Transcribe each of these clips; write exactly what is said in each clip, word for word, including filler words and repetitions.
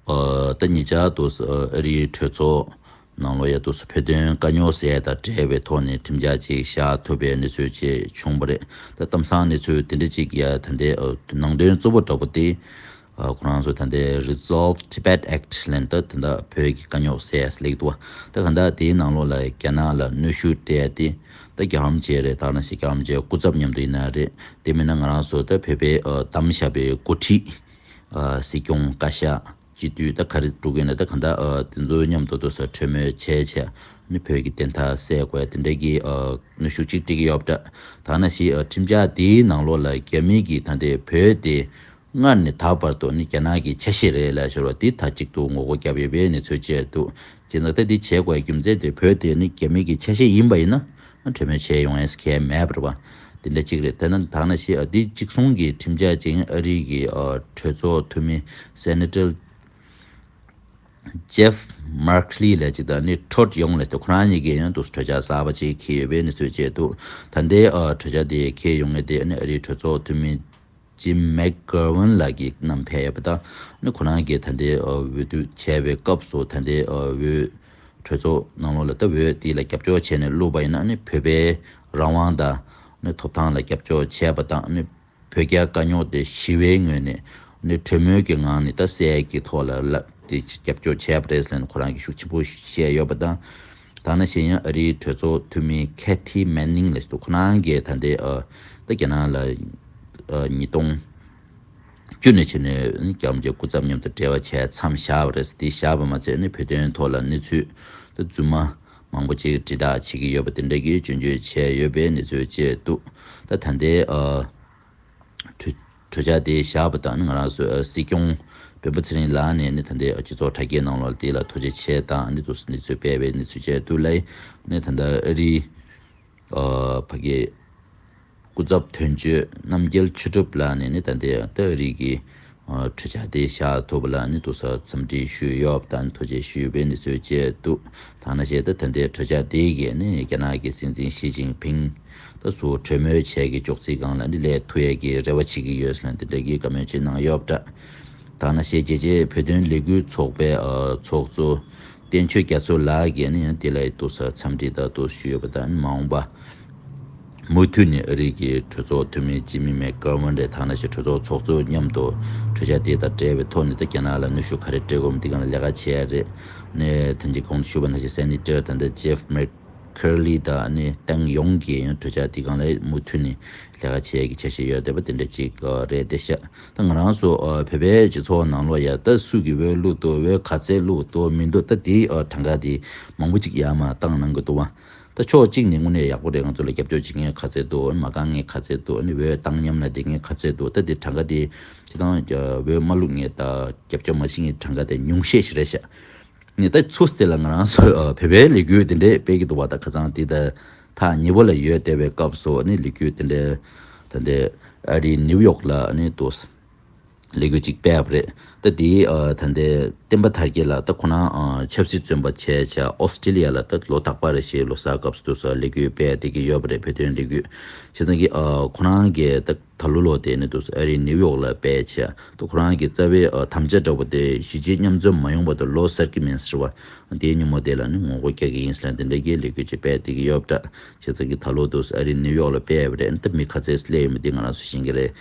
ཨ་ད་ཉེ་ཆར་དུ་ཨ་རིའི་གྲོས་ཚོགས་ནང་ལོགས་ཡ་དུ་བོད་དོན་དཀའ་རྙོག་སེལ་ཡ་དང་འབྲེལ་བའི་ཐོག་ནས་ཁྲིམས་འཆར་ཅིག་བཞག་ཐུབ་པའི་གནས་ཚུལ་ཅིག་བྱུང་བ་རེད། ད་གཏམ་བཟང་གནས་ཚུལ་དེ་འདྲ་ཅིག་ཡ་ད་ལྟའི་ཨ་ནང་དོན་གཙོ་བོ་འདྲ་པོ་དེ། ཨ་ཁོ་རང་ཚོ་ད་ལྟའི་Resolve Tibet Act ལབ་ནས་ད་ད་ལྟ་བོད་ཀྱི་དཀའ་རྙོག་སེལ་ཡ་ལེགས་འདུག་བ། ད་ག་ད་དེའི་ནང་ལོགས་ལ་རྒྱ་ནག་ལ་གནོན་ཤུགས་སྤྲད་ཡ་དེ་ད་རྒྱལ་བ་རིན་པོ་ཆེ་རེད། ད་ནང་བཞིན་རྒྱལ་བ་རིན་པོ་ཆེ་སྐུ་ཚབ་མཉམ་དུ་ཡིན་ན་རེད། དེ་མིན་ན་ང་རང་ཚོ་ད་བོད་པའི་ཨ་བདམས་བཞག་པའི་འགོ་ཁྲིད་ཨ་སྲིད་སྐྱོང་བཀའ་ཤག་སྤྱི་འཐུས་ད་ག་རེ་འགྲོ་གི་ཡོད་ན་ད་ག་ད་ཨ་དེ་ཚོ་མཉམ་དུ་དུ་ས་གྲོས་མོལ་བྱས་བྱས་ནི་བོད་ཀྱི་བདེན་མཐའ་གསལ་དགོས་དེ་འདྲ་གི་ཨ་གནོན་ཤུགས་ཅིག་སྤྲད་ཀྱི་ཡོད་པ་འདྲ། ད་ནང་བཞིན་ཨ་ཁྲིམས་འཆར་དེའི་ནང་ལོགས་ལ་རྒྱ་མི་གིས་ད་ལྟའི་བོད་དེ་སྔར་ནས་ད་བར་དུ་ནི་རྒྱ་ནག་གི་ཆ་ཤས་རེད་ལབ་ཞོར་བ་དེ་མཐའ་གཅིག་ཏུ་ངོ་རྒོལ་བརྒྱབ་ཡོད་པའི་གནས་ཚུལ་བཅས་འདུག་བྱས་ཙང་ད་འདི་བྱེད་དགོས་རྒྱུ་མཚན་དེ་བོད་དེ་ནི་རྒྱ་མི་གི་ཆ་ཤས་ཡིན་པ་ཡིན་ན་གྲོས་མོལ་བྱས་ཡོང་ཡས་ཁེལ་མེད་པ་རེད་བ། དེ་འདྲ་གཅིག་རེད། དེ་ན་ད་ནང་བཞིན་ཨ་འདི་གཅིག་མཚུངས་ཀྱི་ཁྲིམས་འཆར་ཅིག་ཨ་རི་གི་ཨ་གྲོས་ཚོགས་འཐུས་མི་Senator Jeff Merkley ལབ་ཅིག་དང་ནི་Todd Young ལབ་ཅིག་ཁོ་རང་གཉིས་ཀྱིས་ཡང་དུ་གྲོས་འཆར་གསར་པ་ཅིག་འཁྱེར་ཡོད་པའི་གནས་ཚུལ་བཅས་འདུག་ད་ལྟའི་ཨ་གྲོས་འཆར་དེ་འཁྱེར་ཡོང་མཁན་དེ་ནི་ཨ་རིའི་གྲོས་ཚོགས་འཐུས་མི་Jim McGovern ལགས་ཀྱིས་བསྣམས་ཕེབས་ཡོད་པ་དང་ནི་ཁོ་རང་གིས་ད་ལྟའི་ཨ་འོས་བསྡུ་བྱས་པའི་སྐབས་སུ་ད་ལྟའི་ཨ་འོས་གྲོས་ཚོགས་ནང་ལོགས་ལ་ད་འོས་དེ་ལ་རྒྱབ་སྐྱོར་བྱས་ནས་བླུགས་པ་ཡིན་ན་ནི་བོད་པའི་རང་དབང་དང་ནི་ཐོབ་ཐང་ལ་རྒྱབ་སྐྱོར་བྱས་པ་དང་ནི་བོད་རྒྱ་དཀའ་རྙོག་དེ་ཞི་བའི་ངོས་ནས་ནི་གྲོས་མོལ་གྱི་ངང་ནས་ད་སེལ་གྱི་ཐོག་ལ་ལ་དེ་རྒྱབ་སྐྱོར་བྱས་པ་རེད་ཟེར་ནས་ཁོ་རང་གིས་ཤུགས་ཆེན་པོ་བཤད་ཡོད་པ་དང་། ད་ནང་བཞིན་ཡང་ཨ་རིའི་གྲོས་ཚོགས་འཐུས་མི་Kathy Manning ལགས་ཁོ་རང་གིས་ད་ལྟའི་ཨ་ད་རྒྱ་ནག་ལ་ཨ་ཉིས་སྟོང་བཅུ་ནས་བྱས་ནས་རྒྱ་མི་རྒྱ་སྐུ་ཚབ་མཉམ་དུ་འབྲེལ་བ་བྱས་མཚམས་བཞག་པ་རེད། དེ་བཞག་པ་མ་ཚད་ནི་བོད་དོན་ཐོག་ལ་གནས་ཚུལ་ད་རྫུན་མ་མང་པོ་ཅིག་དྲིལ་བསྒྲགས་བྱེད་ཀྱི་ཡོད་པ་དེ་འདྲ་གི་སྐྱོན་བརྗོད་བྱས་ཡོད་པའི་གནས་ཚུལ་བཅས་འདུག་ད་ད་ལྟའི་ཨ། གྲོས་གྲོས་འཆར་དེ་བཞག་པ་དང་ནི་ང་རང་ཚོའི་ཨ་སྲིད་སྐྱོང་སྤེན་པ་ཚེ་རིང་ལགས་ནས་ནི་ད་ལྟའི་སྤྱི་ཚོགས་དྲ་རྒྱའི་ནང་ལོགས་དེ་ལ་ཐུགས་རྗེ་ཆེ་དང་ནི་དུ་ནི་ཚོས་སྤེལ་བའི་གནས་ཚུལ་བཅས་འདུག་ལ་ནི་ད་ལྟ་ཨ་རིའི་ཨ་ཕ་གི་སྐུ་ཚབ་དོན་གཅོད་རྣམ་རྒྱལ་ཆོས་གྲུབ་ལགས་ནས་ནི་ད་ལྟའི་ད་ཨ་རི་གི་ཨ་གྲོས་འཆར་དེ་བཞག་ཐུབ་པ་ལ་ནི་དུ་ས་འཚམས་འདྲི་ཞུས་ཡོད་པ་དང་ཐུགས་རྗེ་ཞུས་པའི་གནས་ཚུལ་བཅས་འདུག་ད་ནང་བཞིན་ད་ད་ལྟའི་གྲོས་འཆར་དེ་གས་ནི་རྒྱ་ནག་གི་སྲིད་འཛིན་ཞི་ཅིན་ཕིང་ད་སུ་གྲོས་མོལ་བྱས་ཀྱི་ཅོག་ཙེའི་སྒང་ལ་ནི་སླེབས་ཐུབ་ཡས་ཀྱི་རེ་བ་བྱེད་ཀྱི་ཡོད་ཟེར་ནས་དེ་འདྲ་གི་བཀའ་མོལ་ཅིག་གནང་ཡོད་པ་འདྲ། ད་ནང་བཞིན་རྒྱལ་སྤྱིའི་བོད་དོན་ལས་འགུལ་ཚོགས་པའི་ཨ་ཚོགས་གཙོ་བསྟན་ཆོས་རྒྱ་མཚོ་ལགས་ཀྱིས་ནི་ཡང་དེ་ལ་ཡི་དུ་ས་འཚམས་འདྲི་དང་དུ་ཞུས་ཡོད་པ་དང་མ་འོངས་པ། མུ་མཐུད་ནས་ཨ་རི་གི་གྲོས་ཚོགས་འཐུས་མི་ཇི་མི་མེག་གྷར་ཝན་རེད། ཐ་ན་ཞིག་གྲོས་ཚོགས་ཚོགས་གཙོ་མཉམ་དུ་གྲོས་འཆར་དེ་དང་འབྲེལ་བའི་ཐོག་ནས་ད་རྒྱ་ནག་ལ་གནོན་ཤུགས་ག་རེ་སྤྲད་དགོས་མིན་དེ་སྒང་ལ་ལས་ཀ་བྱེད་ཡ་རེད། ནས་ཐེངས་གཅིག་གོང་དུ་ཞུས་པ་ནང་བཞིན་སེ་ནེ་ཊར་ད་ལྟ་ཇེབ་མེག་ཁར་ལི་དང་ནི་ཏང་ཡོང་གིས་ཡང་གྲོས་འཆར་དེ་སྒང་ལ་མུ་མཐུད་ནས་ལས་ཀ་བྱེད་ཡ་གི་འཆར་གཞི་ཡོད་བསྡད་པ་དེ་འདྲ་ཅིག་རེད་བསྡད་ཤག་ད་ང་རང་ཚོ་བོད་པའི་སྤྱི་ཚོགས་ནང་ལོགས་ཡ་ད་སུ་གི་འོས་བླུགས་འདུག་འོས་ག་ཚད་བླུགས་འདུག་མི་འདུག་ད་དེའི་གྲངས་ཀ་དེ་མང་པོ་ཅིག་ཡར་མར་བཏང་གནང་གི་འདུག་བ། ད་ཕྱོགས་གཅིག་ནས་དངོས་གནས་ཡག་པོ་རེད། ང་ཚོ་ལ་རྒྱབ་སྐྱོར་བྱེད་མཁན་ག་ཚད་འདུག་མ་བཀག་མཁན་ག་ཚད་འདུག་ཨ་ནི་འོས་བཏང་སྙམ་ན་བསྡད་མཁན་ག་ཚད་འདུག་ད་དེ་གྲངས་ཀ་དེ་སྤྱིར་བཏང་འོས་མ་བླུགས་མཁན་དང་རྒྱབ་སྐྱོར་མ་བྱེད་མཁན་གྲངས་ཀ་དེ་ཉུང་ཤས་ཤིག་རེད་ཤག་ནས་ད་ཚུར་དེ་ལ་ང་རང་ཚོ་བོད་པའི་ལས་འགུལ་དེ་འདྲས་སྤེལ་གྱི་འདུག་བ། ད་ཁ་སང་དེ་ད་ཐག་ཉེ་པོ་ལ་ཡོད་བསྡད་པའི་སྐབས་སུ་ནི་ལས་འགུལ་དེ་འདྲས་ད་འདྲས་ཨ་རིའི་ནིའུ་ཡོག་ལ་ནི་འདུག་ལས་འགུལ་ཅིག་སྤེལ་བ་རེད། ད་དེའི་ཨ་ད་ལྟའི་བསྟན་པ་དར་རྒྱས་ལགས་ད་ཁོ་རང་ཨ་ཆབ་སྲིད་བཙོན་པ་བྱས་བྱས་ཨོ་སི་ཀྲི་ལི་ཡ་ལ་ད་ལོ་རྟག་པར་རེ་བཞིན་ལོ་གསར་སྐབས་སུ་དུས་སུ་ལས་འགུལ་སྤེལ་བསྡད་ཀྱི་ཡོད་པ་རེད། བོད་དོན་ལས་འགུལ་བྱས་ཙང་གི་ཨ་ཁོ་རང་གིས་ད་ད་ལོ་ལོ་དེ་ནི་དུས་སུ་ཨ་རིའི་ནིའུ་ཡོག་ལ་སྤེལ་བྱས་ད་ཁོ་རང་གི་རྩ་བའི་ཨ་དམ་བཅའ་འདྲ་པོ་དེ་གཞིས་བྱེས་མཉམ་འཛོམས་མ་ཡོང་བར་དུ་ལོ་གསར་གྱི་མིན་ཟེར་བ་དེའི་ཉིན་མོ་དེ་ལ་ནི་ངོ་རྒོལ་རྒྱག་གི་ཡིན་ཟེར་ནས་དེ་འདྲ་གི་ལས་འགུལ་ཅིག་སྤེལ་བསྡད་ཀྱི་ཡོད་པ་འདྲ། བྱས་ཙང་གི་ད་ལོ་དུས་སུ་ཨ་རིའི་ནིའུ་ཡོག་ལ་སྤེལ་བ་རེད། ད་མི་ག་ཚད་སླེབས་ཡོད་མེད་དེ་ང་རང་ཚོ་ཤེས་ཀྱི་རེད།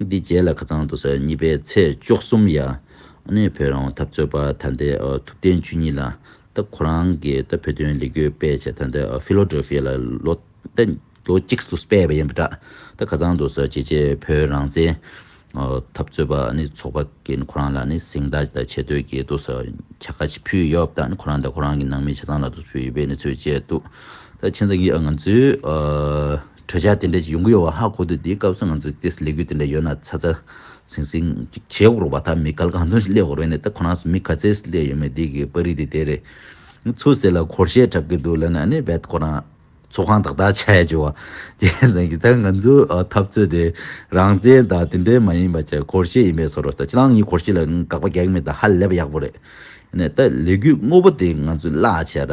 འདི་རྗེས་ལ་ཁ་སང་དུས་སུ་གཉིས་པའི་ཚེས་བཅུ་གསུམ་ཡ། ཨ་ནི་བོད་རང་དབང་འཐབ་རྩོད་པ་ད་ལྟའི་ཨ་ཐུབ་བསྟན་ཆོས་ཉིད་ལགས་ད་ཁོ་རང་གིས་ད་བོད་དོན་ལས་འགུལ་སྤེལ་བྱས་ད་ལྟའི་ཨ་ཕི་ལོ་ཌེལ་ཕི་ཡ་ལ་ལོ་ད་ལོ་གཅིག་ཏུ་སྤེལ་བ་ཡིན་པ་འདྲ། ད་ཁ་སང་དུས་སུ་རྗེས་རྗེས་བོད་རང་བཙན་ཨ་འཐབ་རྩོད་པ་ཨ་ནི་ཚོགས་པ་གིས་ཁོ་རང་ལ་ནི་གཟེངས་རྟགས་དང་ཆེ་བསྟོད་ཀྱི་དུས་སུ་བྱ་དགའ་ཅིག་ཕུལ་ཡོད་པ་དང་ཁོ་རང་དང་ཁོ་རང་གི་ནང་མི་ཆ་ཚང་ལ་དུས་སུ་ཕུལ་ཡོད་པའི་གནས་ཚུལ་བཅས་འདུག་ད་ཁྱེད་ཚོ་གིས་ང་ཚོའི་ཨ། གྲོས་འཆར་དེ་འདྲ་ཞིག་ཡོང་གི་ཡོད་པ་ཧ་གོ་དུས་དེའི་སྐབས་སུ་ང་ཚོས་ཏོག་ཙམ་ལས་འགུལ་དེ་འདྲ་ཡོད་ན་ཚ་ཚ་ཟིང་ཟིང་ཅིག་བྱེད་དགོས་རེད་པ། ད་མི་ག་ལ་གང་འཚམ་ཞིག་སླེབས་དགོས་རེད་ནས་ད་ཁོ་རང་ཚོ་མི་ག་ཚད་སླེབས་ཡོད་མེད་དེ་གི་པར་རིས་དེ་དེ་རེད། ཚུར་ཟེར་ལ་སྒོར་གཞས་འཁྲབ་གི་འདུག་ལབ་ན་ནི་རྦད་ཁོ་རང་ཚོགས་ཁང་བདག་བདག་ཆགས་ཡ་བྱུང་བ། དེ་ཡིན་ཙང་གི་ད་ང་ཚོའི་ཨ་འཐབ་རྩོད་དེ་རང་བཙན་དང་དེ་འདྲའི་མ་ཡིན་པ་བྱས་སྒོར་གཞས་ཡིན་པའི་བཟོ་འདྲ། ད་ཁྱེད་རང་གཉིས་སྒོར་གཞས་ལ་དགག་པ་རྒྱག་གི་མེད། ད་ཧ་ལས་པ་ཡག་པོ་རེད། ནས་ད་ལས་འགུལ་དངོས་པོ་དེ་ང་ཚོས་བརླག་བྱས་ར།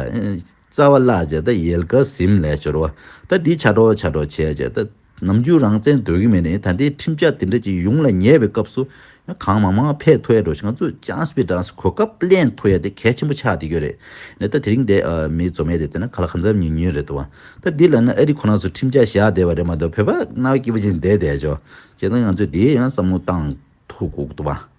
རྩ་བ་བརླག་བྱས་ད་ཡལ་ག་ཟིན་ལས་སྦྱོར་བ། ད་འདི་ཆ་འགྲོ་ཆ་འགྲོ་བྱས་བྱས་ད་ ནམ་རྒྱུན་རང་བཙན་འདོད་ཀྱི་མེད་ནས། ད་ལྟའི་ཁྲིམས་འཆར་དེ་འདྲ་ཅིག་ཡོངས་ལ་ཉེ་བའི་སྐབས་སུ་གང་མང་མང་ཕེབས་ཐུབ་ཡ་འགྲོ་ཞིག་ང་ཚོས་ཅང་སི་པི་ཀྲང་སི་གོ་སྐབས་ལེན་ཐུབ་ཡ་དེ་གལ་ཆེན་པོ་ཆགས་བསྡད་ཡོད་རེད། ནས་ད་དེ་རིང་དེ་མི་འཛོམས་མེད་དེ་དེ་ན་ག་ལ་གང་འཚམ་ཉུང་ཉུང་རེད་འདུག་བ། ད་འདི་ལ་ན་ཨ་རི་ཁོ་རང་ཚོ་ཁྲིམས་འཆར་བཞག་བསྡད་པ་རེད་མ་གཏོགས་བོད་པ་རྣ་བ་སྐྱིད་པོ་ཅིག་བསྡད་བསྡད་ཆོག་བྱས་ཙང་ང་ཚོས་དེ་ཡང་བསམ་བློ་བཏང་ཐུབ་དགོས་འདུག་བ།